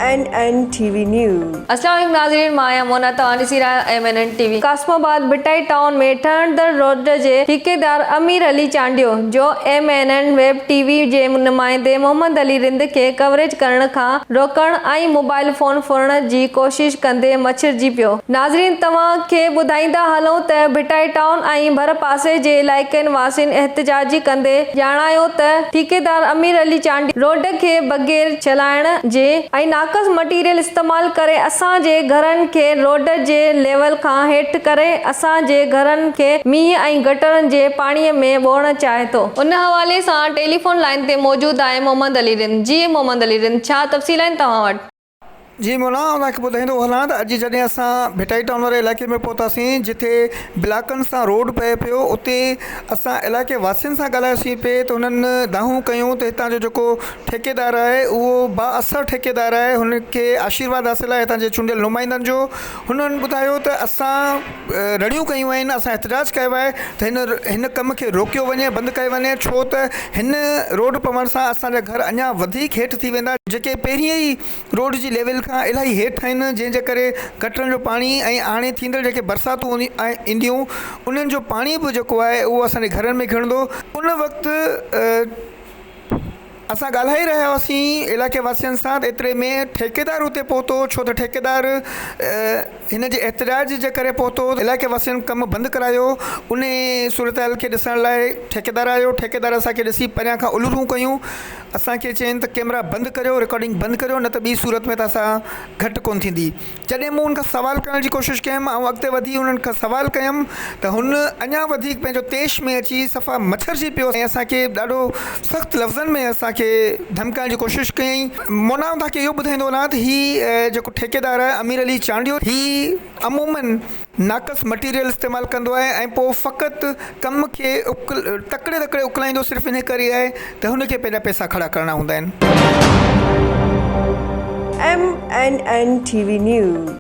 N N T V news. اسلام عليڪم ناظرين مان آهيان مونا توهان ڏسي رهيا آهيو M N N T V. Qasimabad Bhittai town ۾ ٺهندڙ روڊ جي ٺيڪيدار امير علي چانڊيو جو M N N web T V جي نمائندي محمد علي رند کي ڪوريج ڪرڻ کان روڪڻ ۽ موبائل فون ڦرڻ جي ڪوشش ڪندي مڇرجي پيو. ناظرين توهان کي ٻڌائيندا هلون ته ڀٽائي ٽائون ۽ ڀر پاسي جي علائقن واسين احتجاجي ڪندي ڄاڻايو ته ٺيڪيدار امير علي چانڊيو روڊ کي بغير ڇلائڻ جي ۽ ناقص مٽيريل استعمال ڪري اسان جي گهرن کي روڊ جي ليول کان هيٺ ڪري اسان جي گهرن کي مينهن ۽ گٽرن جي پاڻي ۾ ٻوڙڻ چاهي ٿو. ان حوالي سان ٽيليفون لائين تي موجود آهي محمد علي رند جي محمد علي رند ڇا تفصيل آهن توهان وٽ. جي مولا آئون توهان کي ٻڌائيندو هلان ته اڄ جڏهن اسان ڀٽائي ٽائون واري علائقي ۾ پهتاسين جتي بلاڪن سان روڊ پئي پيو اتي اسان علائقي واسين سان ڳالهايوسين پئي ته هنن دانهون ڪيون ته هتان جو جيڪو ٺيڪيدار آهي اهو بااثر ٺيڪيدار آهي هن کي آشيرواد حاصل آهي هتان جي چونڊيل نمائندن جو هنن ٻڌايو ته اسان رڙيون ڪيون آهن اسان احتجاج ڪيو آهي ته هن هن ڪم کي روڪيو وڃي بند ڪيو وڃي ڇو ته هن روڊ پوڻ سان اسان جا گهر اڃا وڌيڪ هيٺ ٿي ويندا جيڪي پهرين ئي روڊ جي ليول کان الاهي هيٺ آهن جنهن جي ڪري گٽرن جو پاڻي ۽ هاڻي ٿيندڙ جيڪي برساتون اينديون انهن جو پاڻي به جيڪو آهي اهو اسان جي گهرن ۾ گهڙندو ان وقت اسان ڳالهائي رهيا هئاسين علائقي واسين سان ته ايتري ۾ ٺيڪيدار اتي پهتو ڇو ته ٺيڪيدار هن جي احتجاج جي ڪري پهتو علائقي واسين ڪم بند ڪرايو ان صورتحال کي ڏسڻ لاء ٺيڪيدار آيو ٺيڪيدار اسان کي ڏسي پريان کان الرون ڪيون اسان کي چين ته ڪيمرا بند ڪريو رڪارڊنگ بند ڪريو نه ته ٻي صورت ۾ ته اسان گهٽ ڪونه ٿيندي جڏهن مون ان کان سوال ڪرڻ جي ڪوشش ڪيم، آئون اڳتي وڌي انهن کان سوال ڪيم ته هن اڃا وڌيڪ پنهنجو طيش ۾ اچي صفا مڇرجي پيو ۽ اسان کي ڏاڍو سخت لفظن ۾ اسان کي ڌمڪائڻ جي ڪوشش ڪيائين. مونا آئون توهان کي اهو ٻڌائيندو هلان ته هي جيڪو ٺيڪيدار آهي امير علي چانڊيو هي عموماً ناقص مٽيريل استعمال ڪندو آهي ۽ پوء فقط ڪم کي تڪڙي تڪڙي اڪلائيندو صرف انهي ڪري آهي ته هن کي پنهنجا پئسا کڙا ڪرڻا هوندا آهن. M N N T V news.